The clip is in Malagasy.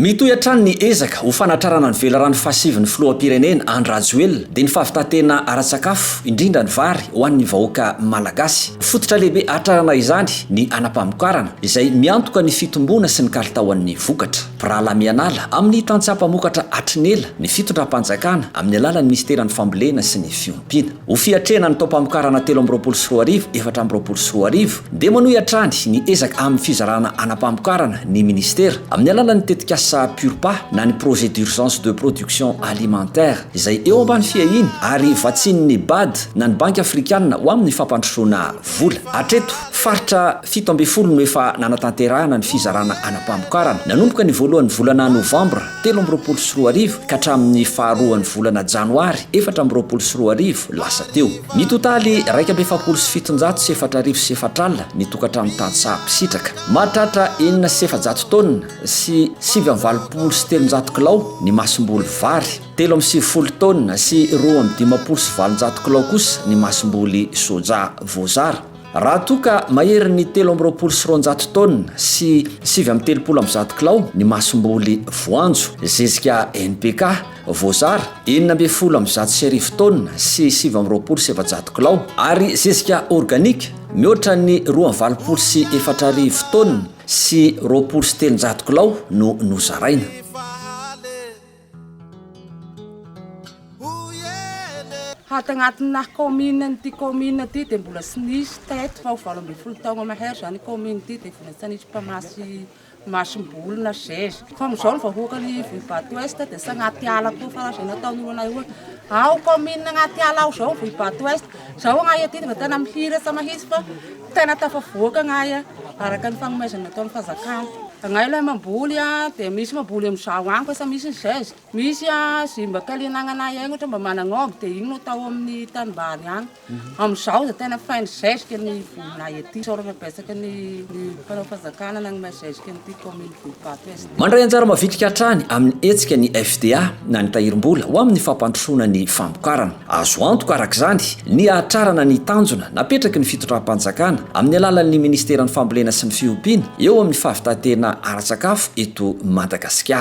Mitohy hatrany ny ezaka ho fanatrarana ny velirano fahasivin'ny filoham-pirenena Andry Rajoelina dia ny fahavitan-tena ara-tsakafo, indrindra ny vary ho an'ny vahoaka malagasy. Fototra lehibe hahatrarana izany ny hanam-pamokarana izay miantoka ny fitomboana sy ny kalitaon'ny vokatra. Mpirahalahy mianala amin'ny tantsaha mpamokatra hatry ny ela ny fitondram-panjakana amin'ny alalan'ny minisiteran'ny fambolena sy ny fiompiana. Ho fiatrehana ny taom-pamokarana 2023, 2024 dia manohy hatrany ny ezaka amin'ny fizarana hanam-pamokarana ny minisitera amin'ny alalan'ny tetikasa PURPA na ny Projet d'Urgence de Production Alimentaire izay eo ambany fiahiany ary vatsian'ny bad na ny Banky Afrikanina ho amin'ny fampandrosoana vola. Hatreto, faritra 17 no efa nanatanterahana ny fizarana hanam-pamokarana nanomboka ny voalohan'ny volana novambra 2023 ka hatramin'ny faharoan'ny volana janoary 2024 lasa teo. Mitotaly 1741 400 ny tokantrano tantsaha mpisitraka. Mahatratra 406 taonina sy 389 kilao ny masomboly vary, 93 taonina sy 852 kilao kosa ny masomboly soja voazara. Raha toa ka maherin'ny 223 taonina sy 139 kilao ny masomboly voanjo, zezika NPK, voazara, 1016 taonina sy 429 kilao, ary zezika organika, mihoatra ny 482 taonina sy 320 kilao no nozaraina. Ato agnatin'ny kaominina ity kaominina ity dia mbola tsy nisy teto fa ho 18 taogna mahery zany kaominina ity dia mbola tsy nisy mpamasy masomboly na zezika. Fa amin'izao ny vahoakan'ny Vohibato Ouest dia tsy agnaty ala koa fa raha izay nataon'olo anay hoe ao kaominina agnaty ala ao zao Vohibato Ouest. Zao agnay aty dia tena mihiratra mahitsy fa tena tafavoaka agnay araka ny fagnomezana nataon'ny fanjakana. Agnay ilay mamboly dia misy mamboly amin'izao agny fa tsy misy ny zezika. Misy zay mba kalenagna aigny ohatra mba managn'omby dia igny no atao amin'ny tanimbary agny. Amin'izao dia tena feno zezika ny volinay aty. Isaorana betsaka ny mpanao fanjakana nagnome zezika an'ity commune Vohibato Est. Mandray anjara mavitrika hatrany amin'ny hetsika ny FDA na ny tahirim-bola ho amin'ny fampandrosoana ny famokarana. Azo antoka araka izany ny hahatrarana ny tanjona napetraky ny fitondram-panjakana amin'ny alalan'ny minisiteran'ny fambolena sy ny fiompiana eo amin'ny fahavitan-tena ara-tsakafo eto Madagasikara.